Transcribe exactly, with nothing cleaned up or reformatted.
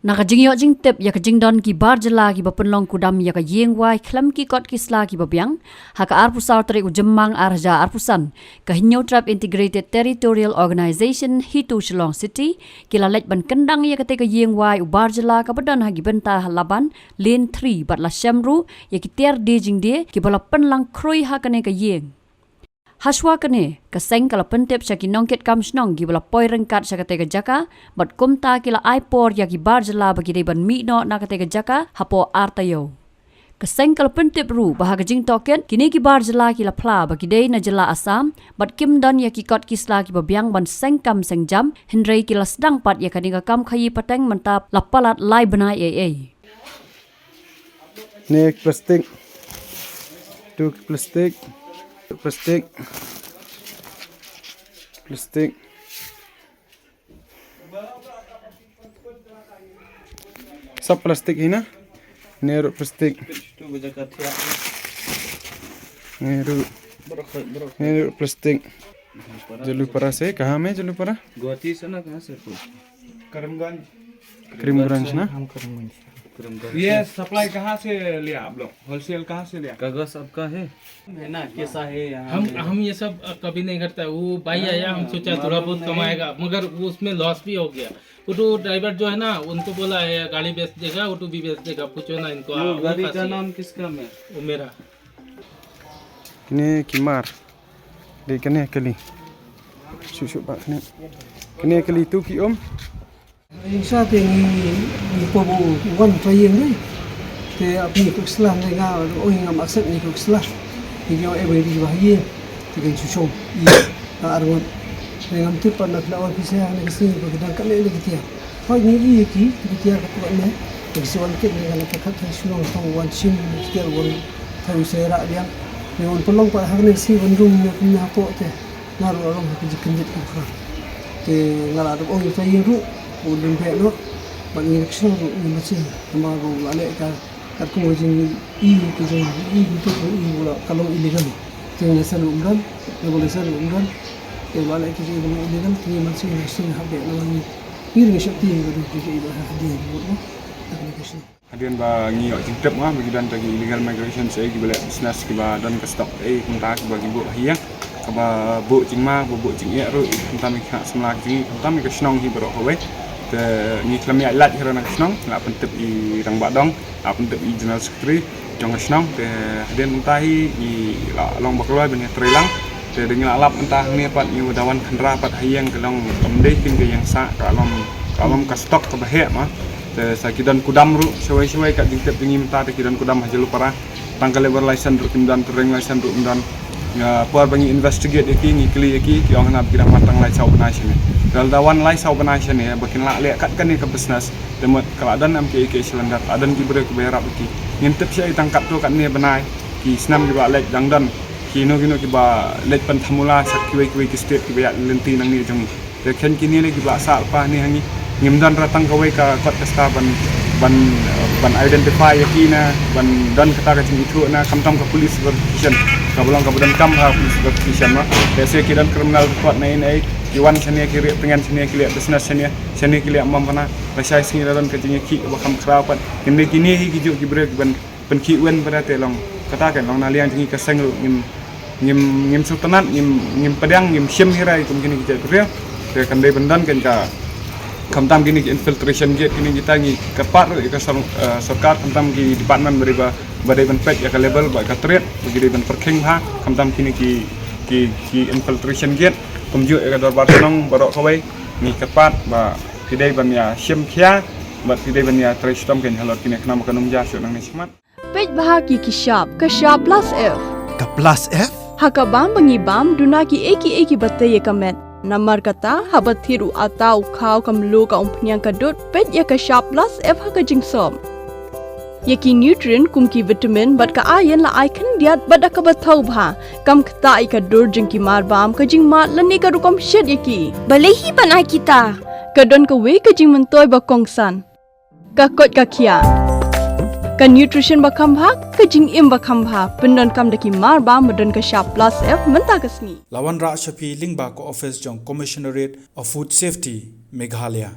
Na ka jingïoh jingtip ïa ka jingdon ki bar jylla kiba pynlong kudam ïa ka ïing wai khlem ki kot ki sla kiba biang, ha ka arphew saw tarik u Jymmang ar hajar arphew san, ka Hynñiewtrep Integrated Territorial Organization HITO Shillong City, ki la leit ban kyndang ïa katei ka ïing wai u bar jylla kaba don ha ki bynta ha Laban, Lane three, bad la shem ruh ïa ki tiar die jingdie kiba la pynlang khrui ha kane ka ïing. Hashwa kane, ka seng ka la pyntip sha ki nongkitkam shnong kiba la poi ryngkat sha katei ka jaka, bad kumta ki la ai por ïa ki bar jylla ba ki dei ban mih noh na katei ka jaka hapoh ar taïew. Ka seng ka la pyntip ruh ba ha ka jingtohkit, kine ki bar jylla ki la phla ba ki dei na jylla Assam, bad kim don ïa ki kot ki sla kiba biang ban seng kam seng jam, hynrei ki la sdang pat ïa kane ka kam khaïi pateng mynta la palat lai bnai ei ei. Ne plastik. Tu plastik. Plastik. Plastik. Sab plastik hi na. Ne ruh plastik. Ne ruh. Ne ruh plastik. Jalupara se, kahan hai Jalupara? Guwahati se na, kahan se tu? करीमगंज। करीमगंज ना? हम करीमगंज से। ये सप्लाई कहाँ से लिया आप लोग? होलसेल कहाँ से लिया? कागज आपका है? है ना, कैसा है यहाँ हम पे? हम ये सब, अ, कभी नहीं करता। वो भाई आया, हम सोचा थोड़ा बहुत कमाएगा, मगर वो उसमें लॉस भी हो गया। वो तो ड्राइवर जो है ना, उनको बोला है गाड़ी बेच देगा, ऑटो भी बेच देगा, पूछो ना इनको। वो गाड़ी का नाम किसका में? वो मेरा। Kine ki mar. Dei kane kali. Shu shu ba kane. Kane kali tu ki um. Ïing sa te ngi ngi po bu wan tra ïing dei. Te ap ni ku sla ne nga o ïing ngam accept ni ku sla. Ni yo e bai di ba ye. Te kan shu shong. I ta arngot. Te ngam tip pa na kla wan pisa ne kasi ba kita kane ne kita. Hoi ni i ki kita ka tu ne. Te kasi wan kit ne ka la ka khat shu long tong wan shin kita wan. Thaw sera dia. Ngi wan pynlong pat ha kane si wan rum ne kumne hapoh te. Nga ruh long ha ka jingkynjit ka khra. Te nga la dep ong ïa ka ïing ruh u lim beh noh. Bad ngi rek shnong ruh ngi mynsiem. Namar ruh la leh ka katkum ka jing i ka jing i ka tu i u la ka long illegal. Te ngi sen ruh um don. Ngi ba leh sen ruh um don. Te la leh ka jing illegal te ngi mynsiem ngi sngewbha beh namar ngi ngi ring shop ti ngi ruh ki ka i ba ha dien ruh noh. Te ngi ka shnong. Hadien ba ngi ïoh jingtip ma ba ki don ta ki illegal migration, sa ki ba leh business ki ba don ka stock ei kumta ki ba ki buh ha ïing, ka ba buh jingma, ba buh jingeh ruh, kumta ki khynnah samla ki jong ngi, kumta ka shnong hi baroh kawei. Te ngi khlem ïa lait hi ruh na ka shnong, la pyntip i rangbah dong, la pyntip i general secretary jong ka shnong. Te hadien kumta hi ngi la long ba kloi ban ïa trei lang. Te dang la lap mynta hangne pat ngi da wan khynra pat ha ïing ka long kam dei kin ka ïing sah ka long ka long ka stock ka ba heh ma. Te sa ki don kudam ruh shawei shawei ka jingtip jong ngi mynta te ki don kudam ha Jalupara. Tang ka labour license ruh kim don, trading license ruh kim don. Nga por ba ngi investigate ïa ki ngi kylli ïa ki ki ong hana ba ki dang wan tang lai saw bnai shane. Te da wan lai saw bnai shane ba kin lah leh kat kane ka business. Te mut ka la don em ki ki cylinder, la don ki briew ki ba ïarap ïa ki. Ngim tip sha i tang katto katne bnai ki snem ki ba leit dang don. Kino kino ki ba leit pyntham mula sa kiwei kiwei ki state ki ba ïaid lynti nangne jong ngi. Te khein kine le ki ba sah pa ne ha ngi. Ngim don ra tang kawei ka kot ka star ban ban ban identify ïa ki na ban don kata ka jingithuh na khamtam ka police verification. Ka ba long ka ba don kam ha police verification ma. Te se ki don criminal record na in ai ki wan shane ki rieh tyngen shane ki leh business shane shane ki leh mam pana. Ba shai sngi la don ka jingïakhih ba kham khraw pat. Kine kine hi ki juh ki briew ki ban pynkhih wen pada te long kata kan long na liang jong ngi ka seng ruh ngim ngim ngim sngewtynnat ngim ngim pdiang ngim shim hi rai kum kine ki jait briew. Te kan dei ban don kan ka khamtam kine ki infiltration gate kine kita ngi kyrpad ruh ïa ka sor-, eh, sorkar khamtam ki department ba dei ba ba dei ban peit ïa ka level ba ka trade ba ki dei ban pyrkhing bha khamtam kine ki ki ki infiltration gate kumjuh ïa ka dorbar shnong baroh kawei ngi kyrpad ba ki dei ban ïa shim khia bad ki dei ban ïa trei shitom kan halor kine khnang ba kan ym jia shuh nangne shakhmat. Peit bha ki ki shap, ka shap plus F. Ka plus F? Ha ka bam ba ngi bam, duna ki ei ki ei ki ba tei ïa ka met. Namar kata, haba thied u ata u khaw ka mluh ka umphniang ka dud, peit ïa ka shap plus F ha ka jingsop. Ïa ki nutrient kum ki vitamin bad ka iron la ai khyndiat bad da kaba thaw bha. Kam ktah ïa ka dur jong ki mar bam, ka jingmad lane ka rukom shet ïa ki. Balei hi ban ai kita? Ka don kawei ka jingmyntoi ba kongsan. Ka koit ka khiah. Ka nutrition ba kham bha, ka jingim ba kham bha. Pyndonkam da ki mar bam ba don ka shap plus F mynta ka sngi. La wanrah sha phi lyngba ka office jong Commissionerate of Food Safety, Meghalaya.